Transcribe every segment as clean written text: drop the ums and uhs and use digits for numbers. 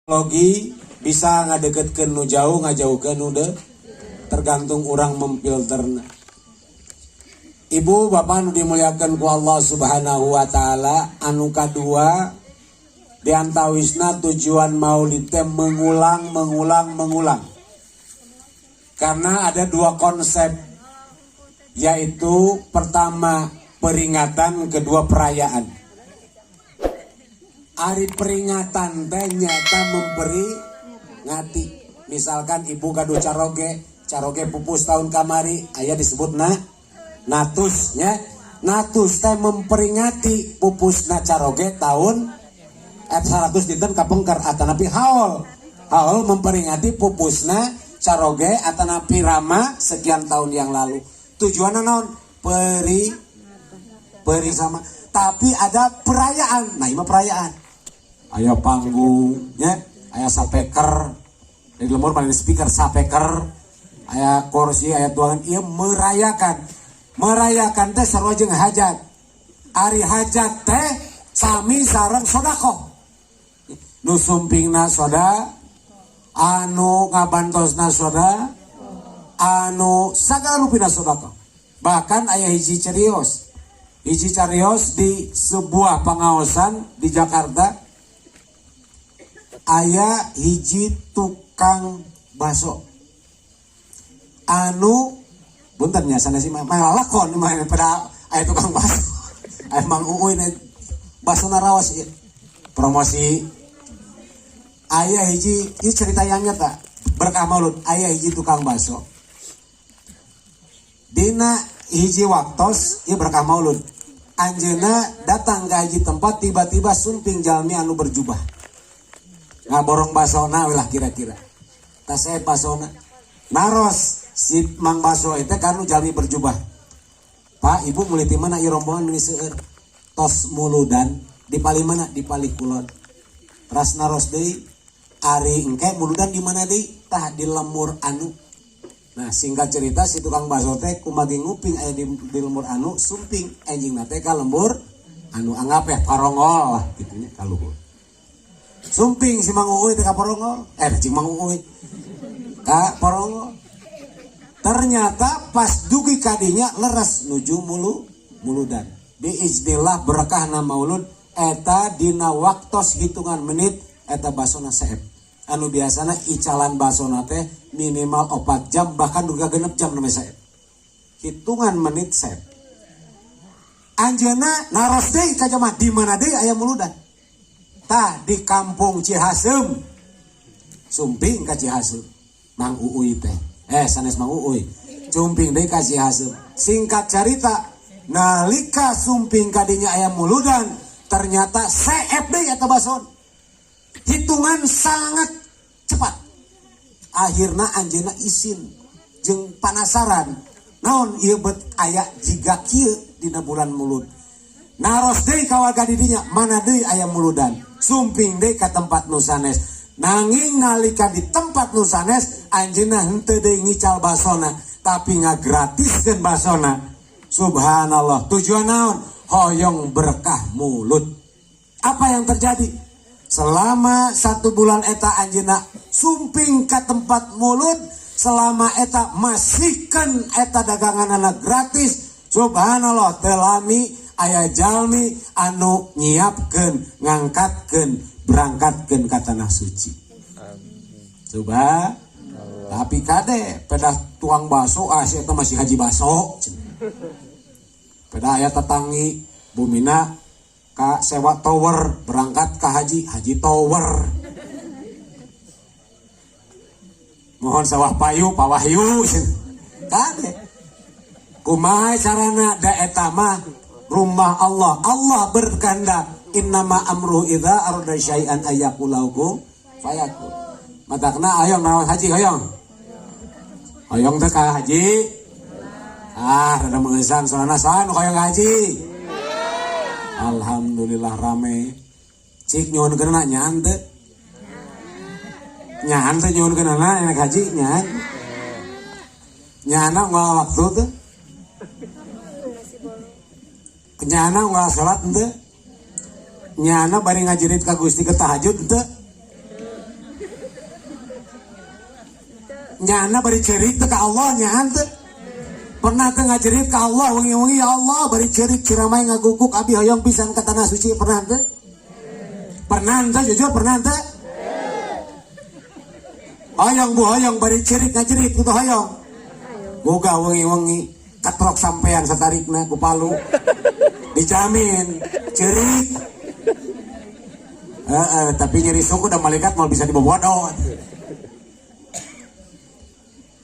Teknologi bisa ngadeketkeun nu jauh, ngajauhkeun nu tergantung orang memfilterna. Ibu bapak nu dimuliakan ku Allah Subhanahu wa taala, anu kadua diantawisna tujuan maulid teh mengulang, mengulang, mengulang. Karena ada dua konsep, yaitu pertama peringatan, kedua perayaan. Ari peringatan teh nyata memperingati. Misalkan ibu gaduh caroge, caroge pupus tahun kamari, aya disebut natus nya. Natus teh memperingati pupusna caroge tahun 100 dinten kapengker atanapi haul. Haul memperingati pupusna caroge atanapi rama sekian tahun yang lalu. Tujuanna naon? Peri sama. Tapi ada perayaan. Nah, ini mah perayaan. Aya panggung nya, aya sapeker. Di lembur paling speaker sapeker, aya kursi, aya tuangan, ieu merayakan. Merayakan teh sarua jeung hajat. Ari hajat teh sami sareng sedekah. Nu sumpingna soda, anu ngabantosna soda, anu sagala rupina sedekah. Bahkan aya hiji cerios. Hiji carios di sebuah pengaosan di Jakarta. Aya hiji tukang baso. Anu punten nya sanes mah lalakon mah pada aya tukang baso. Aya Mang Uuy basona rawas ieu. Promosi. Aya hiji, ieu cerita yang nyata. Berkah maulud, aya hiji tukang baso. Dina hiji waktos ieu berkah maulud. Anjeunna datang ka hiji tempat tiba-tiba sumping jalmi anu berjubah. Ngaborong basona we lah kira-kira. Tas saya basona. Naros si Mang Baso itu kan jalmi berjubah. Pak, ibu mulai di mana ieu rombongan meni seueur. Tos muludan di palih mana? Di palih kulon. Teras naros deui ari engke muludan di mana deui? Tah di lemur anu. Nah, singkat cerita si tukang baso teh kumagi nguping aya di lemur anu sumping enjingna teh ka lembur anu anggap ya parongol lah gitunya ka luhur. Sumping si Mang Uuy teh ka parongol, cing Mang Uuy ka parongol. Ternyata pas dugi kadinya leres nuju muludan. Biiznillah berkahna maulud eta dina waktos hitungan menit eta basona seep. Anu biasana icalan basona teh minimal 4 jam bahkan duga 6 jam namanya seep. Hitungan menit seep. Anjeunna naros deui ka jamaah di mana deui aya muludan. Tah di kampung Cihaseum. Sumping ka Cihaseum. Mang Uuy teh. Sanes Mang Uuy. Sumping deui ka Cihaseum. Singkat cerita, nalika sumping kadinya aya muludan, ternyata seep deui eta bason. Hitungan sangat cepat. Akhirna anjeunna isin jeung panasaran. Naon ieu bet aya jiga kieu dina bulan mulud. Naros deui ka warga di dinya, mana deui aya muludan. Sumping deui ka tempat nu sanes. Nanging nalika di tempat nu sanes anjeunna henteu deui ngical basona, tapi ngagratiskeun basona. Subhanallah. Tujuan naon? Hoyong berkah mulut. Apa yang terjadi? Selama 1 bulan eta anjeunna sumping ka tempat mulut, selama eta masihkeun eta daganganana gratis. Subhanallah, telami aya jalmi anu nyiapkeun, ngangkatkeun, berangkatkeun ka tanah suci. Coba. Tapi kade pedah tuang baso, ah si eta masih haji baso. Pedah aya tetangi bumina ka sewa tower berangkat ka haji, haji tower. Mohon sawah payu, pawahyu. Kade. Kumaha carana da eta mah rumah Allah. Allah berkehendak. Innama amruhu idza arada syai'an ayyaqulahu kun fayakun. Matakna hoyong naon haji hoyong. Hoyong teh ka haji. Ah, rada mengesan soalna saha nu hoyong haji. Alhamdulillah rame. Cik nyuhunkeunna nyaan teu? Nyaan teu nyuhunkeunna enak haji nyaan. Nyana unggal waktu teu? Nyana unggal salat henteu? Nyana bari ngajerit ka Gusti ke tahajud henteu? Nyana bari cerik teh ka Allah nyaan teh. Pernah teh ngajerit ka Allah wengi-wengi ya Allah bari cerik ciramai ngaguguk abi hoyong pisan ka tanah suci pernah teh? Pernah teh jujur pernah teh? Hoyong bu hoyong bari cerik ngajerit kudu hoyong. Gugah wengi-wengi katrok sampean satarikna ku palu. Dijamin cerik. Tapi nyeri suku dan malaikat mau bisa dibobodo.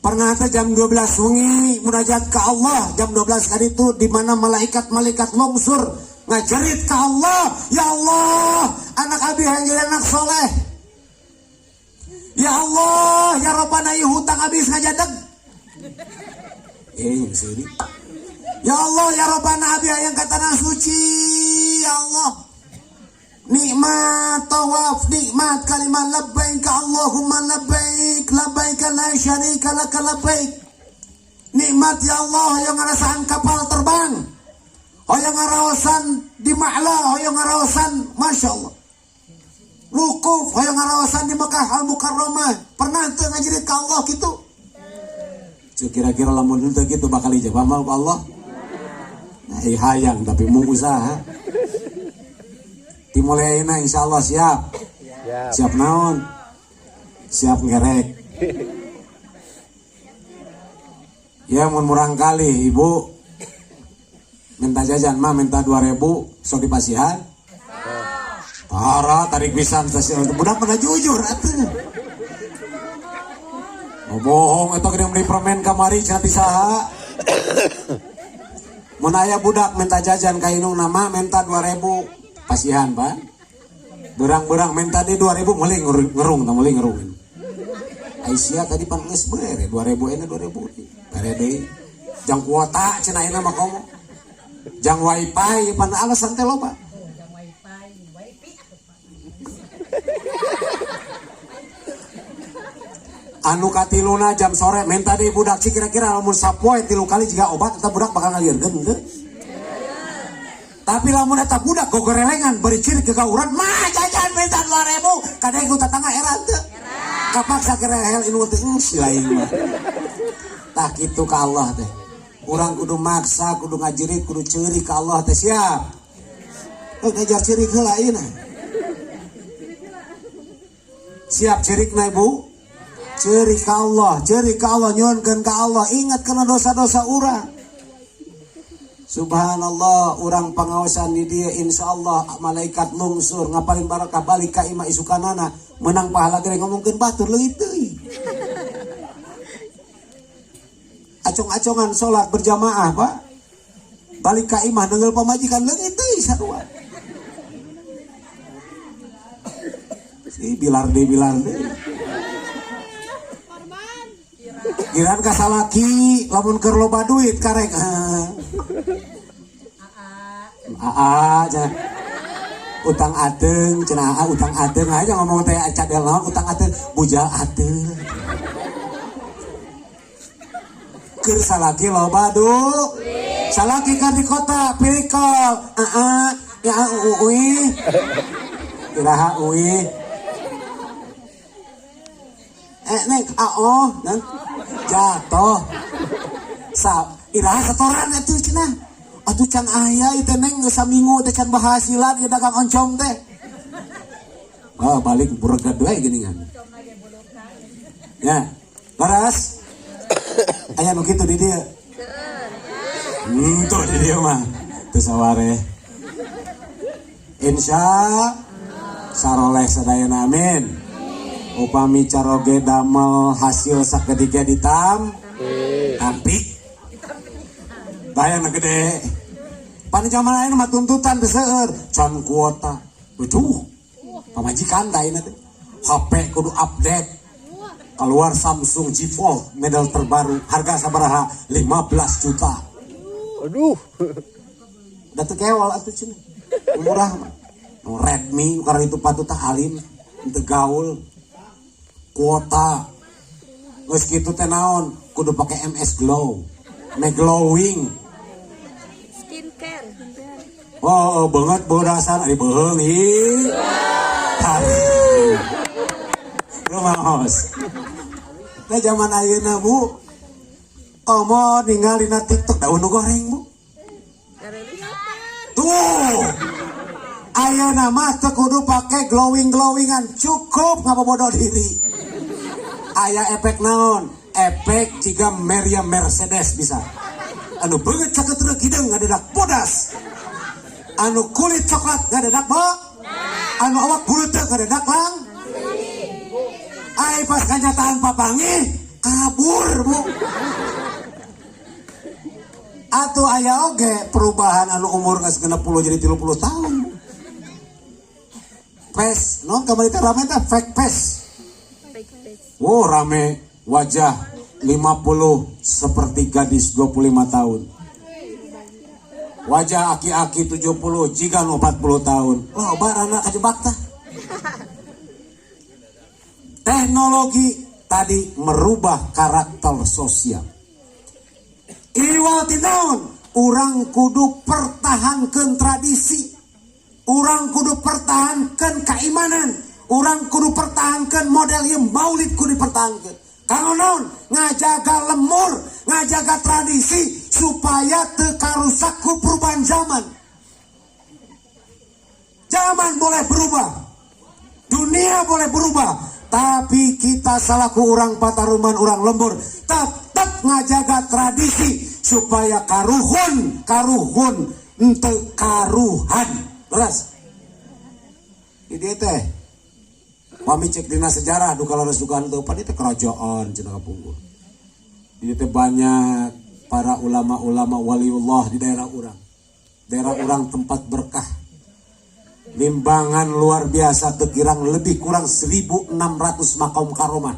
Pernah teh jam 12 wengi munajat ke Allah jam 12 kali itu di mana malaikat-malaikat lungsur ngajerit ke Allah, ya Allah, anak abi yang jadi anak soleh. Ya Allah, ya Rabbana ieu hutang abi ngajadeg. Sini. Ya Allah, ya Rabbana abi hayang ka tanah suci, ya Allah. Nikmat tawaf, nikmat kalimat labbaik Allahumma labbaik, labbaik la syarika laka labbaik. Nikmat ya Allah yang ngarasahan kapal terbang. Hoyong ngaraosan di Ma'la, hoyong ngaraosan Masya Allah. Wukuf, hoyong ngaraosan di Mekah Al Mukarramah. Pernah tuh ngajerit ke Allah gitu? Kira-kira lamun henteu gitu bakal ijabah mal ku Allah. Nah, hayang tapi mau usaha. Dimulai ayeuna insyaallah siap. Siap. Siap naon? Siap ngerek. Ya mun murang kali ibu minta jajan mah minta 2000 sok dipasihan. Tara tarik pisan stasiun budak pada jujur atuh. Oh, bohong eta geuning beli permen kamari cenah ti saha. Mun aya budak minta jajan ka indung nama minta 2000 pasihan Pak. Berang-berang minta di 2000 meuli ngerung tah meuli ngerung. Aisyah tadi pan geus bere 2000 euna 2000 bere deui. Jang kuota cenah ayeuna mah komo. Jang wifi pan alasan teh loba. Jang wifi, wifi atuh Pak. Anu katiluna jam sore minta deui budak sih kira-kira lamun sapoe 3 kali jika obat eta budak bakal ngalieurkeun henteu. Tapi lamun eta budak gogorelengan bari ciri kegauran mah jajan minta 2000 kadang ku tetangga era henteu. Kapaksa kira hel inu teh si lain mah. Tah kitu ka Allah teh. Urang kudu maksa, kudu ngajerit, kudu ceurik ka Allah teh siap. Ngajar ceurik heula ayeuna. Siap ceurikna Ibu? Ceurik ka Allah, ceurik ka Allah, nyuhunkeun ka Allah, ingat kana dosa-dosa urang. Subhanallah, urang pangaosan di dieu insyaallah malaikat lungsur ngapalin barakah balik ka imah isukanana menang pahala gede ngomongkeun batur leuwih teuing. Acong-acongan salat berjamaah, Pak. Balik ka imah neunggeul pamajikan leungit teuing sarua. Si bilar deui bilar deui. Giran ka salaki lamun keur loba duit karek. Aa cenah. Utang ateung cenah aa utang ateung aja ngomong teh cadel naon utang ateung bujal ateung. Keur salaki loba duit. Salaki kan di kota pilikol. Aa ya uui. Iraha uui. Neng ao dan jatuh. Sa iraha setoran atuh cenah. Atuh can aya ieu teh neng geus saminggu teh can bahasilan ieu dagang oncom teh. Oh, balik bureget we geuningan. Ya, leres. Aya nu kitu di dieu. Tuh di dieu mah. Teu saware. Insya saroleh sadayana amin. Upami caroge damel hasil sakedik ditam tampi bayang gede pan zaman ayeuna mah tuntutan teu seueur can kuota aduh pamajikan tah ayeuna teh HP kudu update keluar Samsung G Fold model terbaru harga sabaraha 15 juta. Aduh. Da teu kewal atuh cenah murah mah. Nu Redmi karena itu patut tah alim teu gaul kuota geus kitu teh naon kudu pake MS Glow me glowing Skincare. Oh, banget beurasan ari beuheung hi. Rumaos. Teh zaman ayeuna Bu, komo ningali na TikTok daun nu goreng Bu. Tuh. Ayeuna mah teu kudu pake glowing-glowingan, cukup ngabobodo diri. Aya efek naon? Efek jiga Meriam Mercedes bisa. Anu beungeut cakeut hideung ngadedak bodas. Anu kulit coklat ngadedak bo. Anu awak buleuteuh ngadedak lang. Ai pas kanyataan papanggih kabur Bu. Atuh aya oge perubahan anu umur geus 60 jadi 30 tahun. Face, non kamari teh rame teh fake face. Fake face. Wow, rame wajah 50 seperti gadis 25 tahun. Wajah aki-aki 70 jiga nu 40 tahun. Wah, barana kajebak tah. Teknologi tadi merubah karakter sosial. Iwal ti naon? Urang kudu pertahankeun tradisi. Urang kudu pertahankeun keimanan. Urang kudu pertahankeun model ieu maulid kudu dipertahankeun. Kanggo naon? Ngajaga lemur, ngajaga tradisi supaya teu karusak ku perubahan zaman. Zaman boleh berubah. Dunia boleh berubah, tapi kita salaku urang Pataruman, urang lembur tetap ngajaga tradisi supaya karuhun, karuhun, ente karuhan. Belas. Ini teh. Pami cek dina sejarah duka leres duka henteu pan teh kerajaan cenah kapungkur. Ini teh banyak para ulama-ulama waliullah di daerah urang. Daerah urang tempat berkah. Limbangan luar biasa tekirang lebih kurang 1.600 makom karomah.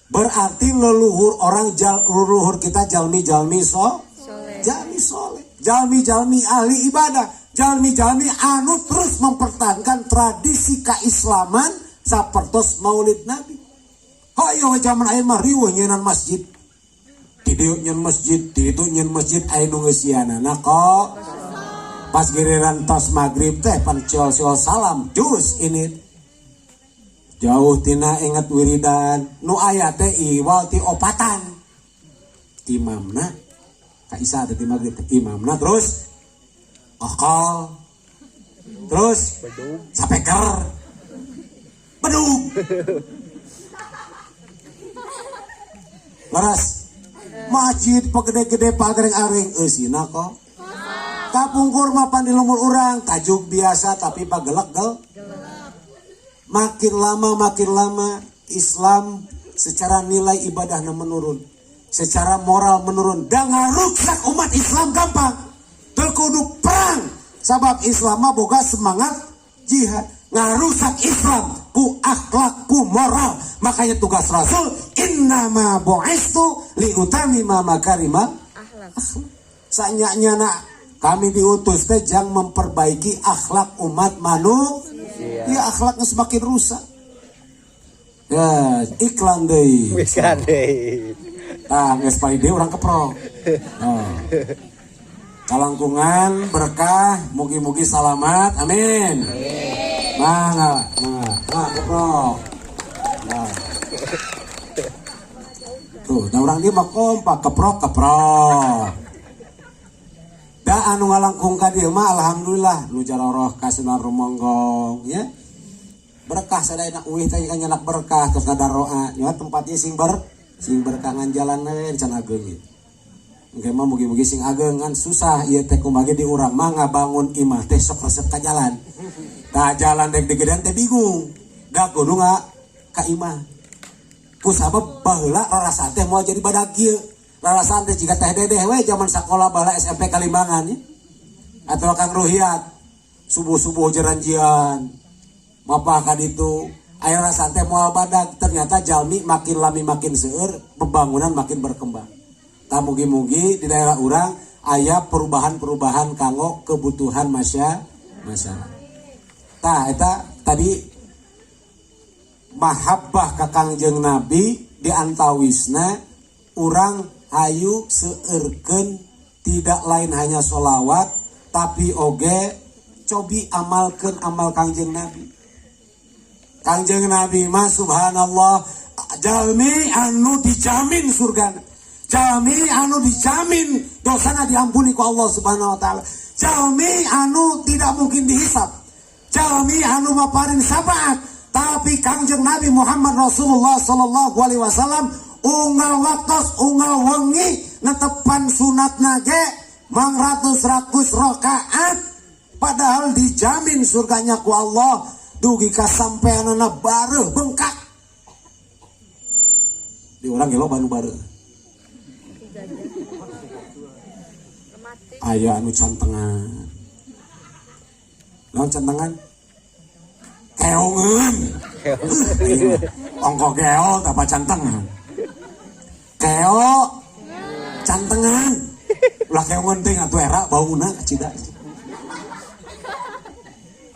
Berarti leluhur orang leluhur kita jalmi-jalmi so, jalmi soleh, jalmi-jalmi ahli ibadah, jalmi-jalmi anu terus mempertahankan tradisi keislaman sapertos Maulid Nabi. Hayo zaman ayeuna mah riweuh nyieun masjid. Di dieu nyieun masjid, di ditu nyieun masjid aya nu ngeusianana kok. Pas giliran tos maghrib teh pan ciol-ciol salam jus ini. Jauh tina inget wiridan nu aya teh iwal ti opatan. Imamna ka Isa teh ti maghrib teh imamna terus akal terus sapeker bedug. Leres masjid pagede-gede pagereng-areng eusina kok. Kapungkur mah pan di lembur urang tajuk biasa tapi pagelek gel. Makin lama Islam secara nilai ibadahnya menurun, secara moral menurun, dan ngaruksak umat Islam gampang. Teu kudu perang sabab Islam mah boga semangat jihad. Ngarusak Islam ku akhlak ku moral. Makanya tugas Rasul innama bu'istu liutamima makarima akhlak. Sanyanya nak kami diutus teh jang memperbaiki akhlak umat manusia. Ya akhlaknya semakin rusak. Ya iklan deui. Iklan deui. Tah geus paling deui urang keprok. Oh. Kalangkungan berkah, mugi-mugi salamat. Amin. Mangga, mangga. Nah, keprok. Nah. Tuh, da urang dieu mah kompak keprok keprok. Da anu ngalangkung ka dieu mah alhamdulillah nu jaroroh ka Sunan Rumenggong ya. Berkah sadayana uih teh kan nyanak berkah terus ngadaroa nya tempatnya sing sing berkah ngan jalan we can ageung ieu. Engke mah mugi-mugi sing ageung ngan susah ieu teh kumaha di urang mah ngabangun imah teh sok resep ka jalan. Tah jalan dek digedean teh bingung. Da kudu ka imah. Ku sabab baheula rarasaan teh moal jadi badag ieu. Rarasaan teh jiga teh dedeh we zaman sakola baheula SMP Kalimbangan ya. Atau Kang Ruhiat subuh-subuh jeranjian. Mapah ka ditu aya rarasaan teh moal badag, ternyata jalmi makin lami makin seueur, pembangunan makin berkembang. Tah mugi-mugi di daerah urang aya perubahan-perubahan kanggo kebutuhan masyarakat. Tah eta tadi mahabbah ka Kangjeng Nabi di antawisna urang hayu seueurkeun tidak lain hanya sholawat tapi oge cobi amalkeun amal Kangjeng Nabi. Kangjeng Nabi mah subhanallah jalmi anu dijamin surgana. Jalmi anu dijamin dosana diampuni ku Allah Subhanahu wa taala. Jalmi anu tidak mungkin dihisab. Jalmi anu maparin syafaat. Tapi Kangjeng Nabi Muhammad Rasulullah sallallahu alaihi wasallam unggal waktos unggal wengi netepan sunatna ge mangratus-ratus rakaat, padahal dijamin surganya ku Allah, dugi ka sampeanana bareuh bengkak. Di urang ge loba nu bareuh. Aya anu cantengan. Naon cantengan? Keongeun. Ongko keo tapa cantengan. Keo cantengan. Ulah keongeun teh atuh era bauna kacida.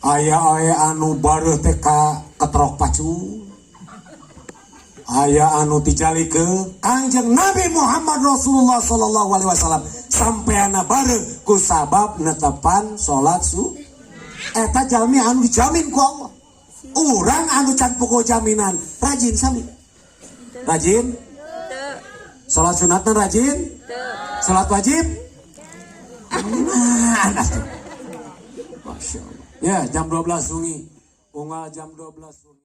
Aya aya anu bareuh teh ka ketrok pacu. Aya anu tijalikeun Kangjeng Nabi Muhammad Rasulullah sallallahu alaihi wasallam sampeana bareuh ku sabab netepan salat su eta jalmi anu dijamin ku Allah. Urang anu can pokok jaminan rajin sami. Rajin? Salat sunatna rajin? Salat wajib? Nah, Masya Allah. Ya, jam 12 sungi. Unggal jam 12 sungi.